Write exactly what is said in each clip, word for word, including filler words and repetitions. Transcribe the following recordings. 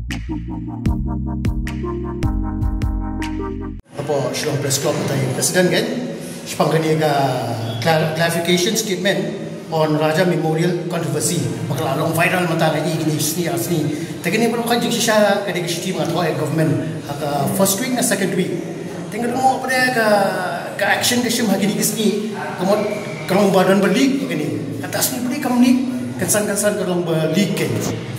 Hapoh Shillong Press Club, mynta ïa u President kan, shaphang kane ka clar- clarification statement on Raja Memorial controversy ba ka la long viral mynta ka ïa kine sngi ar sngi. Te kane baroh ka jingshisha ka dei ka shithi ba nga thoh ïa government ha ka first week ne second week. Te nga lyngngoh pat de ka, ka action ka shim ha kine ki sngi ka mut ka long ba don ba leak ïa kane. Kata sngi pat de kam leak, kynsan kynsan ka long ba leak kan.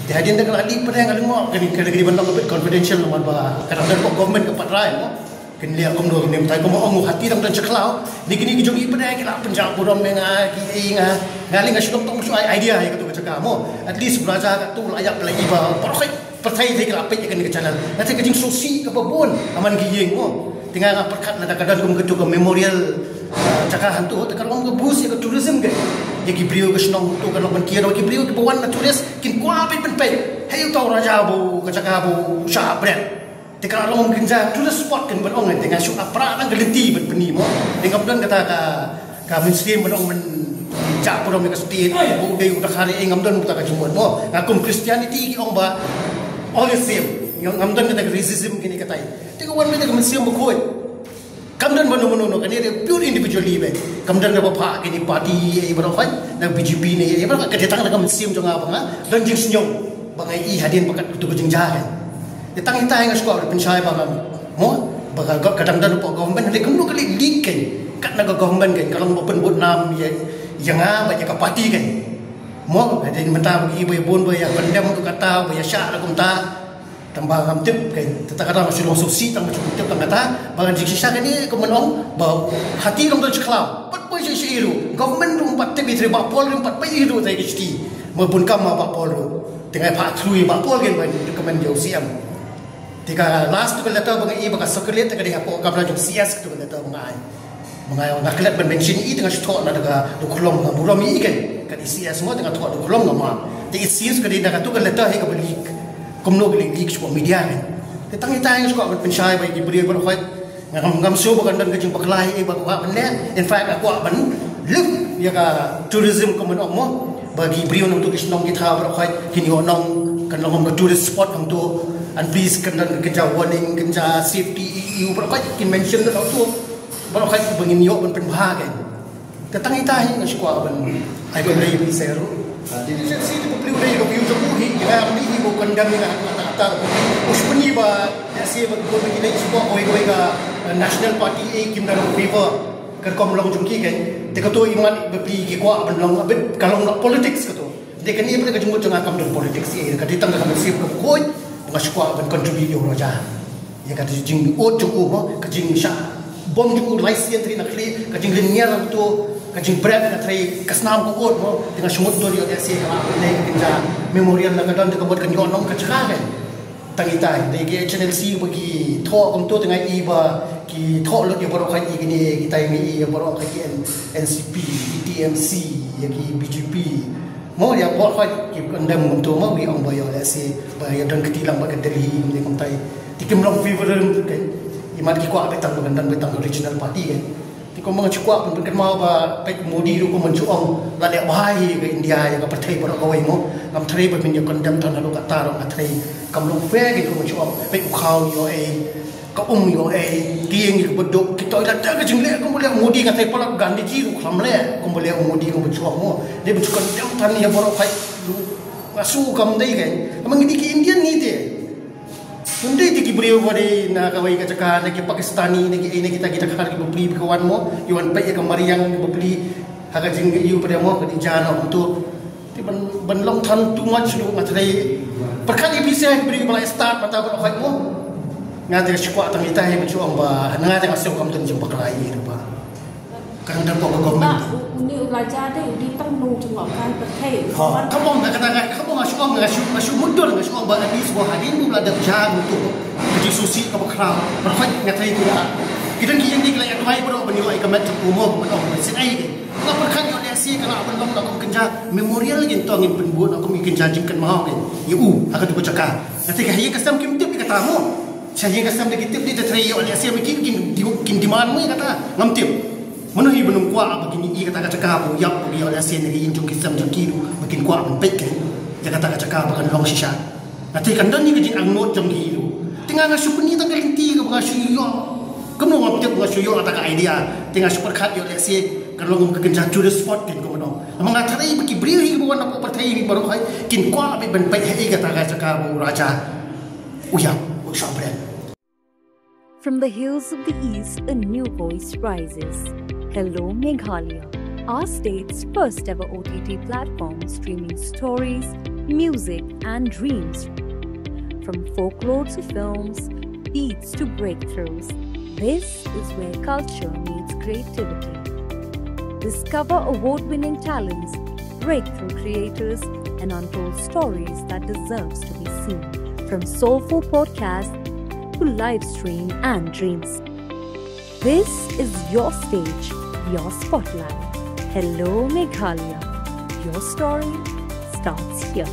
Te hadien da ka la leak pat de nga lyngngoh kane ka dei ban long a bit confidential namar ba ka dang don hapoh government ka pat rai mo. Kin leh kumno kine mynta kumba ong u hati dang don sha khlaw. Ni kine ki jong i pat de ki la pynjah burom ïa nga ki ei nga. Nga lei nga shu dok tang shu ai idea ïa katu ka jaka mo. At least u Raja katu la ïap la i ba baroh pyrthei te ki la peit ïa kane ka channel. Nga te ka jingsngewsih kaba bun ha man ki ïing mo. Te nga nga pyrkhat lada ka don kum katu ka memorial, ah, jaka hangtu te ka long ka boost ïa ka tourism ka. Ïa ki briew ka shnong tu ka long ban kiar ki briew kiba wan na tourist kin kwah beit ban peit. Hei uta u Raja ba u ka jaka ba u shah bret. Te ka la long kynja tourist spot kan ban ong te nga shu ap pra tang ka lynti ban pyni mo. Te ngam don kata ka, ka mynsiem ban ong ban jah burom ïa ka state ba u dei u dkhar ei, ngam don kata ka jingmut mo. Nga kum Christianity ki ong ba all is same. Ngam don kata ka racism kine katai. Te ka wan mynta ka mynsiem bakhuid. Kam don mano mano, kane dei pure individually beit. Kam don kaba phah kine party ei baroh khoit, na B J P ne ei baroh khoit, ka dei tang na ka mynsiem jong nga ba nga don jingsngew ba nga i hadien ba kat katu ka jingjia kan. Te tang ita nga shu kwah ban pynshai ba nga mo ba ka, ka dang don hapoh government, hynrei kumno ka leit leak kan. Kat na ka government kan ka long ba pynbud nam ïa, ïa nga bad ïa ka party kan. Mo, hadien mynta ba ki i ba ïa bun ba ïa condemn tu kata ba ïa shah la kumta. Tang ba ngam tip kan, te kata nga shu long sngewsih tang ba shu tip tang kata ba ngan jingshisha kane ka ban ong ba hati long don sha khlaw. Pat poi sha sha i ruh. Government ruh pat tip i, trei Bah Paul ruh pat poi i ruh, trei ki shiti. Mo bun kam ma Bah Paul ruh. Te nga phah through ïa Bah Paul kan ban recommend ïa u C M. Te ka last tu ka letter ba nga i ba ka circulate te ka dei hapoh kamra jong C S tu ka letter ba nga ai. Ba nga, nga klet ban mention i te nga shu thoh na da ka dukhlong nga burom i kan. Ka dei C S mo te nga thoh dukhlong nga ma. Te it seems ka dei na katu ka letter hi kaba leak. Kumno ka leak, leak sha media kan. Te tang ita nga shu kwah ban pynshai ba ki briew baroh khoit. Ngam, ngam shu ba kan don ka jingbakla ei ba kwah ban leh. In fact nga kwah ban lift ïa ka tourism kum ban ong mo. Ba ki briew nangtu ki shnong ki thaw baroh khoit kin ïoh nong kan long ka tourist spot hangtu. And please kan don ka kynja warning, kynja safety ei ei baroh khoit kin mention da hangtu. Baroh khoit ba ngin ïoh ban pynbha kan. Te tang ita hi nga shu kwah ban ai khublei ïa phi Sir ruh. Te dei shisha te khublei ïa ka view jong u hi, ïa nga ym dei hi ba condemn ïa nga ha kata kata. U shu pyni ba ïa shisha ba khublei ïa ki dei shu kwah kawei kawei ka, eh, National Party ei kim dang favor. Ka rukom long jong ki kan. Te kato i mat ba phi ki kwah ban long a bit ka long politics kato. Te kane pat ka jingmut jong nga kam don politics ei, ka dei tang ka mynsiem ka khuid ba nga shu kwah ban contribute ïa u Raja. Ïa ka jingud jong u mo, ka jingshah bom jong u lai sien tari na khlieh, ka jinglynñiar hangto, ka jingbret na tari ka snam ka ud mo, te nga shu mutdur ïa u L S A ka la pynlong ka kynja memorial na ka don te ka mut kan ïoh nong ka jaka kan. Tang itai, dei ki H N L C ba ki thoh kumto te nga i ba ki thoh lut ïa baroh khoit ïa kine kitai, nga i ïa baroh khoit ki N-, N C P, ki T M C, ïa ki B J P. Mo ïa baroh khoit ki condemn kumto mo, wi ong ba ïa u L S A ba ïa don kti lang bad ka Delhi, ïa kumtai. Te kim long favor ruh kan. Imat ki kwah beit tang ba kan don beit tang ka regional party kan. Te kumba nga shu kwah ban pynkynmaw ba peit Modi ruh kumba shu ong la leh bha hi ka India ïa ka pyrthei baroh kawei mo. Ngam trei ba phin ïa condemn than haduh katta ruh nga trei kam long fair hi kumba shu ong. Peit u khaw ïoh ei, ka um ïoh ei, ki ïing ïoh baduk, ki toilet, da ka jingleh kumba leh Modi, nga trei palat Gandhi ji ruh kham leh kumba leh Modi kumba shu ong mo. Dei ban shu condemn than ïa baroh peit ruh nga shu kam dei kan. Namar ngi dei ki Indian ngi te. Ym dei te ki briew ba dei na kawei ka jaka, na ki Pakistani, na ki ei, na kita ki jaka ki bapli ba ki wan mo, ki wan peit ïa ka mariang ki bapli. Ha ka jingïohi pat de mo ka dei ja na kumto. Te ban, ban long than too much ruh nga trei. Pyrkhat ïa phi sha ki briew ba la start mynta ba la khot mo. Nga te shu kwah tang ita hi ban shu ong ba nga te nga shu kam tang jingbakla ïa i ruh ba. Ka dang dang pok ka government. Ba, u, une u Raja de, u dei tang nongjngohkai pyrthei. Ha, ka bong ka kata ka, ka bong nga shu ong, nga shu, nga shu mutdur, nga shu ong ba at least ba hadien ba u la dep ja kumto. Ka jingsngewsih kaba khraw. Ba khot nga trei ki la. Ki don ki ïing ki la ïa duwai baroh ban ïoh ïa ka met jong u mo ban ong ba sien ai de. Nga pyrkhat ïoh lehse ka lah ban long la kum kynja memorial, ngin to ngin pynbud la kum kynja jingkynmaw ïa u ha katu ka jaka. Nga te ka ïing ka sem kim tip ïa kata mo. Sha ïing ka sem da ki tip, dei te trei ïoh lehse ma ki kin, kin demand mo ïa kata. Ngam tip. Mano hi ba nym kwah ba kin ïoh ïa kata ka jaka ba ïap ba ïoh lehse na ka ïing jong ki sem jong ki ruh ba kin kwah ban peit ïa kata ka jaka ba kan long shisha. Nga te kan don ïa ka jingangnud jong ki ruh. Te nga nga shu pyni tang ka lynti kaba nga shu ïoh. Kumno nga tip nga shu ïoh ata ka idea. Te nga shu pyrkhat ïoh lehse kan long ka kynja tourist spot kin kumno. Namar nga tharai ba ki briew hi kiba wan na pyrthei hi baroh hi kin kwah beit ban peit ha kata ka jaka ba u Raja u ïap, u Shah Bren. From the hills of the East, a new voice rises. Hello Meghalaya, our state's first ever O T T platform streaming stories, music, and dreams. From folklore to films, beats to breakthroughs, this is where culture meets creativity. Discover award winning talents, breakthrough creators, and untold stories that deserves to be seen. From soulful podcasts to live stream and dreams. This is your stage, your spotlight. Hello Meghalaya. Your story starts here.